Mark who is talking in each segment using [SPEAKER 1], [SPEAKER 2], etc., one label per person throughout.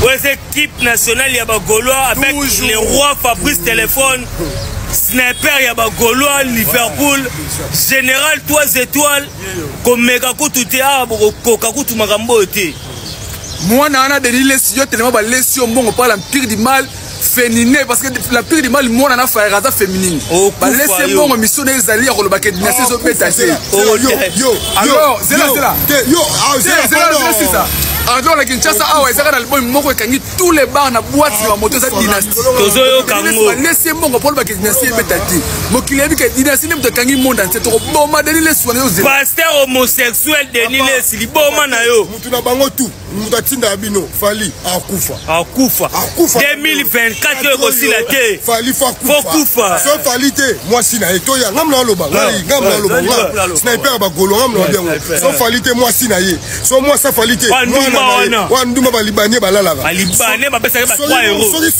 [SPEAKER 1] Oyo eza équipe nationale ya bagaulois avec le roi Fabrice Téléphone, sniper ya bagaulois, Liverpool, général 3 étoiles. Komeka kutu te, awa bokokoka kutu makambo oyo te.
[SPEAKER 2] Mwana wana Denis Lessi, yo telema balesi yo mbongo par l'empire du mal féminin, parce que l'empire du mal mwana na frère aza féminine. Balesi mbongo, mission na ezali ya koloba ke dynastie ezobeta te. Alors zela zela zela zela sisa alors na Kinshasa awa ezaka na album moko ekangi tous les bars na boîte na moto, eza dynastie.
[SPEAKER 1] Tozoyoka yango.
[SPEAKER 2] Balesi mbongo mpo olobaka dynastie ebeta te. Mokili yebi ke dynastie nde moto ekangi monde entier. Tokoboma Denis Lessi wana, yo zela.
[SPEAKER 1] Pasteur homosexuel Denis Lessi, liboma na yo.
[SPEAKER 3] Mutu na bango tu, mutu atindaka bino, Fally akufa.
[SPEAKER 1] Akufa.
[SPEAKER 3] Akufa.
[SPEAKER 1] 2024 oyo ekosila te.
[SPEAKER 3] Fally faut
[SPEAKER 1] akufa. Kufa.
[SPEAKER 3] So Fally te, mwasi na ye toya. Ngam na aloba ngai, ngam na aloba nga sniper ya bagolo, ngam na lobi yango. So Fally te, mwasi na ye. So mwasi afali te, mwana na ye wana ndumba. Balibanie balalaka.
[SPEAKER 1] Balibane bapesaki ba 3 euros.
[SPEAKER 3] Soki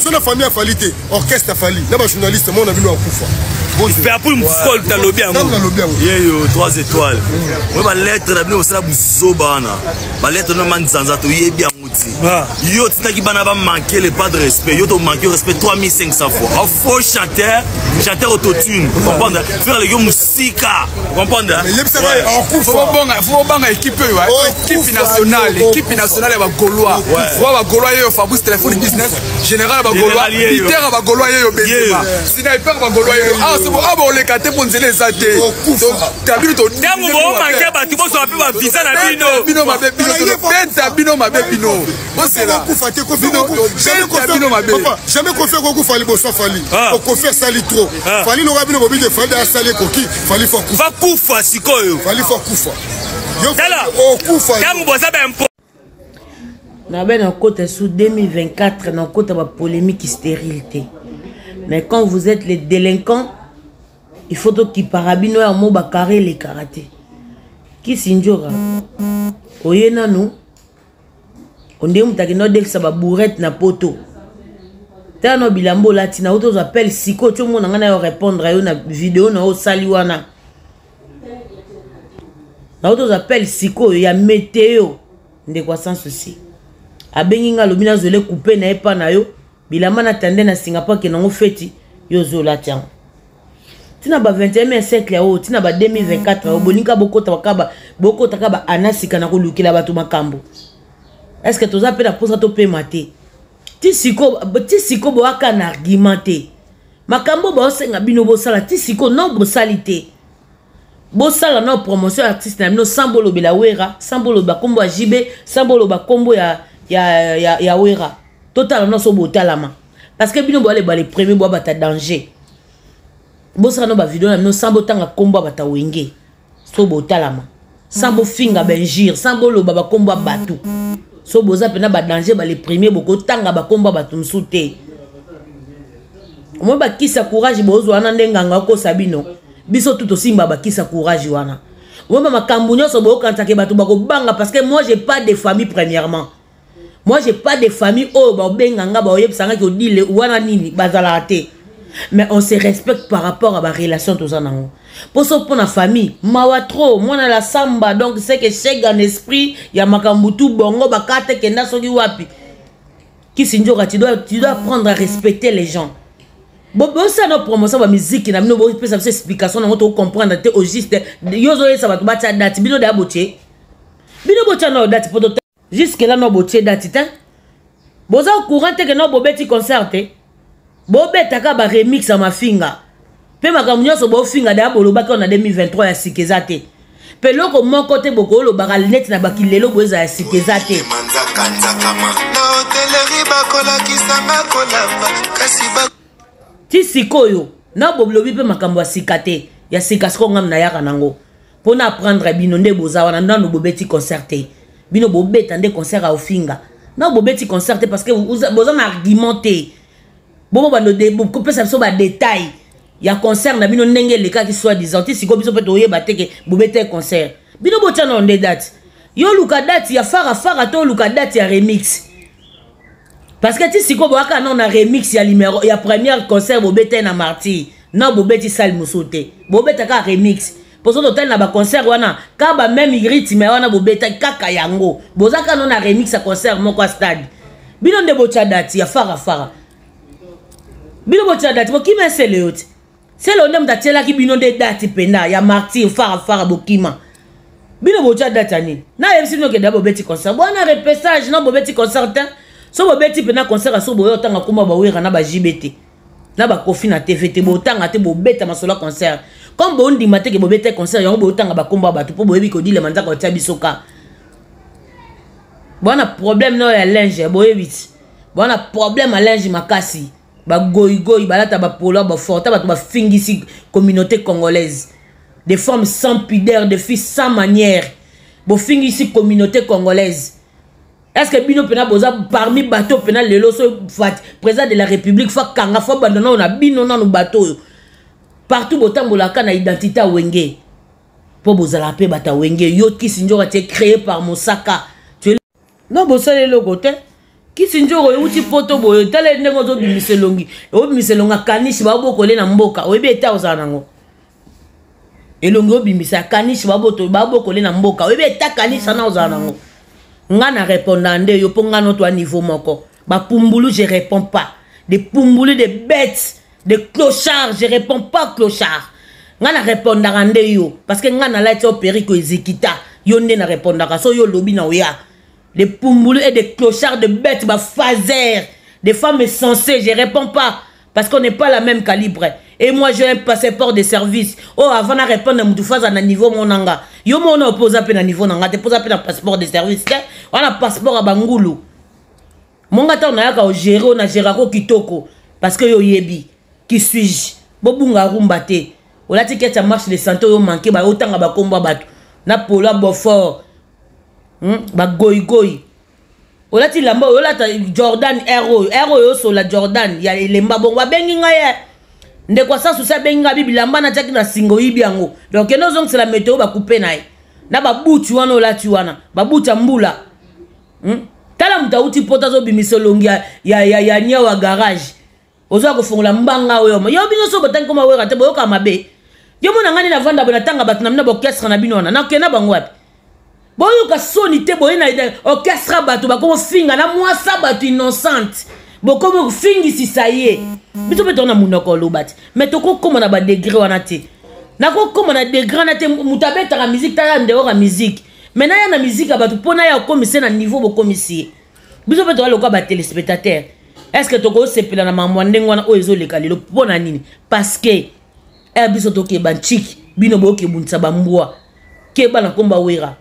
[SPEAKER 3] so na famille afali te, orchestre afali na bajournaliste, mona bino akufa.
[SPEAKER 1] Liverpool mokolo talobi yango.
[SPEAKER 3] Nalobi yango.
[SPEAKER 4] Yeyo 3 étoiles, oyo balettre na bino kosala buzoba wana, balettre no manzanza, toyebi yango ti. Yo otindaki bana bamanke le pas de respect. Yo tomanke respect 3500 fois. A faux chanteur, chanteur autotune, comprendre? Faire le yo mosika, comprendre?
[SPEAKER 2] Faut obanga équipe oyo, équipe nationale, équipe nationale ya bagaulois, wa bagaulois yeyo Fabrice Téléphone business, général ya bagaulois, liter ya bagaulois yeyo Benzema, sniper ya bagaulois yeyo. Awa boleka te mpo nzela eza te. Tabino.
[SPEAKER 1] Ntango bomanke bato, bozwa mpe bavisa na bino.
[SPEAKER 2] Bino mabe, bino tobeta bino mabe, bino bozela.
[SPEAKER 3] Kokufa te.
[SPEAKER 2] Beta bino mabe.
[SPEAKER 3] Jamais Kofi akokufa liboso Fally. Kofi asali trop. Fally loka bino bobi te, Fally asali ekoki. Fally faut akufa.
[SPEAKER 1] Bakufa sikoyo.
[SPEAKER 3] Fally faut akufa.
[SPEAKER 1] Tala.
[SPEAKER 3] Okufa.
[SPEAKER 1] Ntango boza baimpo.
[SPEAKER 5] Na be nakota sous 2024, nakota bapolémique stérile te. Mais quand vous êtes les délinquants, il faut tokipaka bino ya mo bakare elekaka te. Kisi njoka oye nanu ondenge moto akende odekisa babourrette na poto. Tala na bilamba olati na oti ozwa appel sikoyo ti omona ngai na yo répondre yo na video na yo osali wana. Na oti ozwa appel sikoyo ya meteo. Ndeko ya Sans Souci abengi ngai, alobi nazwele coupe na ye mpa na yo bilamba na tande na singa mpo akende yango feti. Yo ozolati yango ntina ba 21e siècle oyo, ntina ba 2024 oyo. Bolinga bokotaka ba ana sika na kolukela bato makambo. Est ce que toza mpe na mposa topema te? Ti siko boyaka na argument te. Makambo baosenga bino bosala, ti siko non bosali te. Bosala na promotion ya artiste na bino sans bolobela Wera, sans boloba nkombo ya JB, sans boloba nkombo ya Wera. Totala nyonso botalama, parce que bino boaleba le premier, boa bata danger. Bosala no bavideo na bino sans botanga nkombo ya bata Wenge, so botalama, sans bofinga bainjure, sans boloba bakombo ya bato. So boza mpena badanger, bale premier bokotanga bakombo ya bato mosusu te. Omoi bakisa courage bozwa wana nde nganga okosa bino. Biso tu tosimba bakisa courage wana. Omoi makambo nyonso boyokanisaka bato bakobanga, parce que moi, j'ai pas de famille. Premièrement, moi, j'ai pas de famille oyo baobenga nga, baoyebisa nga odile wana nini, bazalaka te. Mais on se respecte par rapport à barelation toza nango. Mposo mpo na famille, mawa trop. Mwana la samba, donc c'est que chèque en esprit ya makambo tu bongo bakata kenda soki wapi. Kisi nzoka, tu dois apprendre à respecter les gens. Bosala na promotion bamiziki na bino, bopesa biso explication nango, tocomprendre te. Au juste yo ozoyesa bato batia date, bino daya botie, bino botia nao date po jusque là no botie date te. Boza au courant te ke no bobeti concert te. Bobetaka baremix ya mafinga mpe makambo nyonso bofinga daya bolobaki na 2023. Ya sika eza te, mpe eloko moko te bokolobaka neti na bakilelo boye eza ya sika, eza te.
[SPEAKER 6] Na hoteleri bakolakisanga kolamba kasi ba
[SPEAKER 5] Ti sikoyo na bolobi mpe makambo ya sika te. Ya sika sikoyo ngam nayaka nango mpo na apprendre bino nde boza wana. Nanu bobeti concert te. Bino bobeta nde concert ya ofinga na bobeti concert te, parce que boza na argument te. Bobo bando kopesa biso badetail ya concert na bino ndenge elekaki soi disant. Ti sikoyo biso mpe toyeba te ke bobeta concert. Bino botya nano nde date. Yo luka date ya fara fara to oluka date ya remix, parce que ti sikoyo boyaka nano na remix ya numéro ya première concert bobeta na Martyr. Na bobeti salle mosusu te, bobeta kaka remix. Mpo so totali na baconcert wana ka bameme rythme wana bobetaki kaka yango, boza kaka no na remix ya concert moko ya stade. Bino nde botya dati ya farafara, bino botya dati, bokima esele yo te. Sele nde moto atielaki bino nde dati mpenza ya martyr farafara, bokima. Bino botya dati ya nini? Nayebisi bino kende bobeti concert bwana repessage na bobeti concert te. So bobeti mpenza concert aso boyo otanga komba bawera na bajibe te na bakofi na tv te, botanga te, bobeta masolo ya concert. Comme bondima te ke bobeta concert yango, botanga bakombo ya bato mpo boyebi kodilema nzaka otia biso ka bwana problème nayo ya linge. Boyebi ti bwana problème ya linge makasi. Bagoyigoyi balata bapolo baforta, bato bafingisi communauté congolaise, des femmes sans pudeur, des filles sans manière. Bofingisi communauté congolaise. Est ce que bino mpena boza parmi bato mpena lelo so président de la République fa kanga fa banda nano na bino nano? Bato oyo partout botambolaka na identité ya Wenge, mpo bozala mpe bato ya Wenge. Yo Kisi Nzoka tie créé par Mosaka no, bosala eloko te. Kisi Nzoko euti poto boye, tala ndenge ozobimisa elongi, obimisa elongi akanisi babokole na mboka. Oyebi eta ozala nango elongi, obimisa akanisi babokole na mboka. Oyebi eta kanisa na ozala nango. Nga na répondre nde yo mpo nga no toa niveau moko. Bapumbulu, je réponds pas des pumbulu, des bêtes, des clochards, je réponds pas clochard. Nga na répondaka nde yo parce que nga nalati yo perruque ezikita yo nde na répondaka. So yo olobi na oya des pumbulu et des clochards, de bêtes, bafazer, des femmes sensées, je réponds pas parce qu'on n'est pas la même calibre. Et moi, j'ai un passeport de service. Oh, avant de répondre, mutu faza na niveau monanga. Yo mona oposa pe na niveau nanga, te posa pe na passeport de service te. Wana passeport ya bangulu. Monga ta na yaka o gérer na gérako kitoko parce que yo yebi qui suis-je. Bobunga rumba te. Olati keti ya marche de santé oyo manqué ba otanga ba kombo bato. Na polo Beaufort. Bagoyigoyi olati lamba oyo, olata Jordan air oyo, air oyo osola Jordan ya elemba bongo. Babengi ngai ye ndeko asasusi, abengi ngai bibi lamba natiaki na singa oyibi yango. Donc kende ozongisela meteo bakupe na ye na babuti wana olati wana, babuti ya mbula. Tala moto awuti poto azobimisa elongi ya niau ya garage, oza kofongola mbanga oyo. Yo bino so botangi koma Wera te, boyoka mabe. Yo mona ngai nde navanda boye, natanga bato na bino baorchestre na bino wana, nakenda bango wapi? Boyoka soni te. Boye na orchestre bato bakomofinga na mwasa bato innocente, bokomi kofingisisa ye. Biso mpe tona monoko oloba te, mais tokokóma na badegré wana te. Nakokóma na degré wana te. Moto abetaka musique, tala ndehors ya musique, mais naya na musique ya bato mpo naya okomisa na niveau bokomisi ye. Biso mpe toza lokola batéléspectateur. Est ce que tokosepela na makambo ya ndenge wana oyo ezoleka lelo? Mpo na nini? Parce que ere biso tokeba ntiki, bino bokebundisa bambwa. Keba na komba Wera.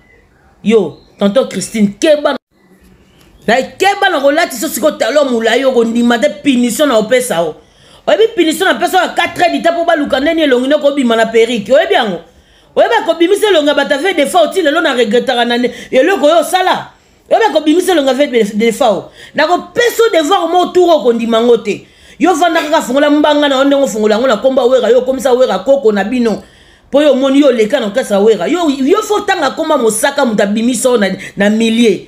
[SPEAKER 5] Yo tonton Christine, keba na keba na kolatisa sikoyo talo molai, okondima te. Punition na opesa o, oyebi punition na pesa ya 4 heures dita mpo baluka ndeni elongi nde kobima na perruque. Oyebi yango, oyebi kobimisa elongi ya bato ave defa oti lelo na regretaka na eloko oyo osala. Oyebi kobimisa elongi ave defa o, nakopesa o devoir mo tour, okondima yango te. Yo vanda kaka, fungola mbanga na yo ndenge ofungola yango na komba Wera. Yo okomisa Wera koko na bino mpo yo omoni yo oleka na okasa Wera. Yo fo tanga komba Mosaka, moto abimisa oyo na milieu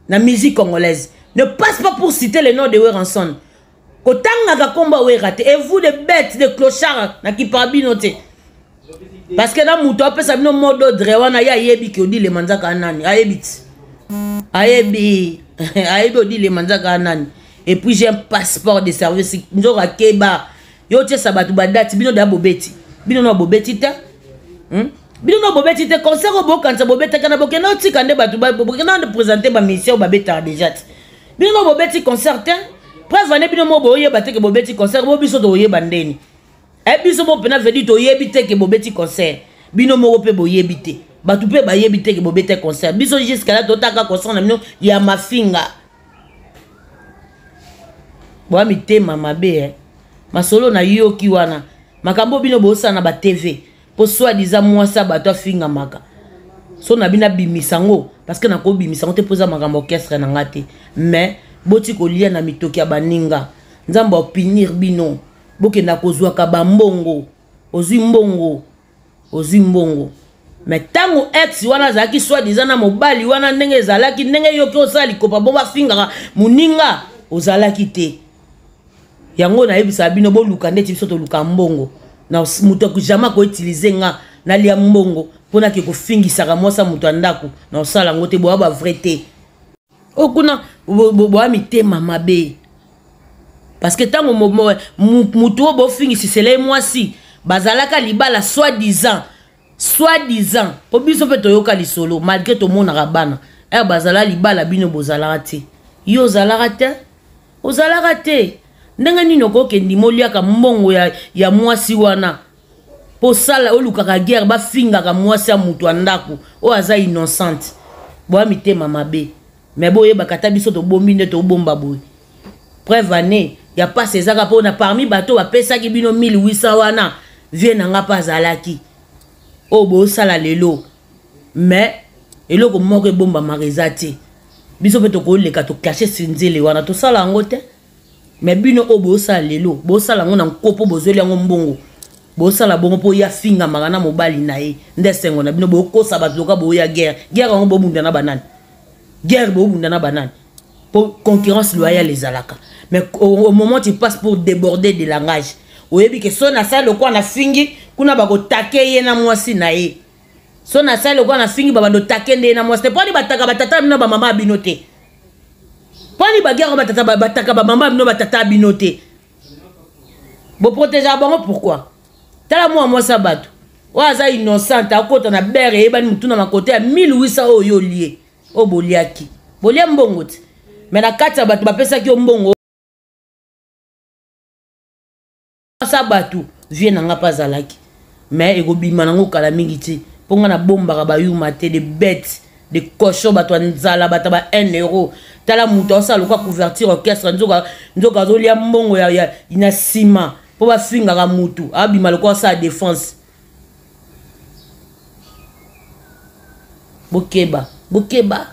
[SPEAKER 5] na musique congolaise. Ne passe pas pour citer le nom de Werrason, kotangaka komba Wera te. Et vous, de bêtes, de clochard, nakipaka bino te parce que na moto apesa bino mot d'ordre wana, ye ayebi ke odilema nzaka nani, ayebi ti, ayebi, ayebi odilema nzaka nani. Et puis j'ai un passeport de service. Nzoka keba, yo tiesa bato badati. Bino da bobeti, bino na bobeti te, Bino na bobeti te concert oyo bokanisa bobetaka na bokende otika nde bato bokende nde présente bamission oyo babetaka déjà te. Bino na bobeti concert te, preuve ane bino mo boyeba te ke bobeti concert. Bo biso tokoyeba ndeni e biso mo mpena vedi toyebi te ke bobeti concert. Bino moko mpe boyebi te, bato mpe bayebi te ke bobeti concert. Biso jusque là totaka concert na bino ya mafinga. Boya mitema mabe eh. Masolo nayoki wana, makambo bino bosala na batv mpo soi-disant mwasi ya bato afingamaka, so na bino abimisa yango parce que nakobimisa yango te mpo eza makambo orchestre na nga te. Mais boti kolia na mitoki ya baninga, Nzambe apunir bino. Bokenda kozwaka bambongo, ozwi mbongo, ozwi mbongo, mais ntango ex wana azalaki soi-disant na mobali wana, ndenge ezalaki, ndenge yoki osala likopa bo bafingaka moninga, ozalaki te. Yango nayebisaka bino, boluka ndeti biso toluka mbongo na moto jamais akoutiliser nga. Nalia mbongo mpo nake kofingisaka mwasi ya moto ya ndako na osala yango te. Boya bavrai te oyo kuna, boya mitema mabe, parce que ntango motu oyo bofingisisela ye mwasi bazalaka libala, soi-disant, soi-disant, mpo biso mpe toyoka lisolo malgré tomonaka bana ere bazala libala. Bino bozalaka te, yo ozalaka te, ozalaka te. Ndenge nini okokendima oliaka mbongo ya mwasi wana mpo sala olukaka guerre, bafingaka mwasi ya moto ya ndako oyo aza innocente? Boya mitema mabe, me boyebaka ata biso tobombi nde tobomba boye. Preuve ane ya pasi ezaka mpona parmi bato bapesaki bino 1800 wana, vie na nga mpe azalaki oyo bosala lelo. Mais eloko moko ebombamaka eza te. Biso mpe tokoleka toclashe sinzele wana, tosala yango te. Mais bino oyo bosala lelo, bosala yango na nkopo, bozweli yango mbongo, bosala bongo mpo ye afingamaka na mobali na ye nde esengo na bino. Bokosa bato loka boya guerre. Guerre yango bobunda na banani? Guerre bobunda na banani? Po concurrence loyale ezalaka, mais au moment tu passes pour déborder de langage, oyebi ke so nasali lokola nafingi kuna, bakotake ye na mwasi na ye. So nasali lokola nafingi, babando take nde ye na mwasi te. Mponi bataka batata bino, bamama ya bino te? Mponi baguerre batata bataka bamama bino, batata bino te? Boprotégeaka bango pourquoi? Tala mwa mwasi ya bato oyo aza innocente, akota na bere eyebani motu na makote ya 1800 oyo yo olie, oyo boliaki, bolia mbongo te. Me na kati ya bato bapesaki yo mbongo sa bato, vie na nga mpe azalaki. Me ekobima nango kala mingi te, mpo nga nabombaka bayuma te, de bête, de cochon, bato ya nzala, bato ya ba 1 euro. Tala moto aosala lokola couverture orchestre, nzoka nzoka azolia mbongo ya na nsima mpo bafingaka motu, abima lokola asala défense. Bokeba, bokeba.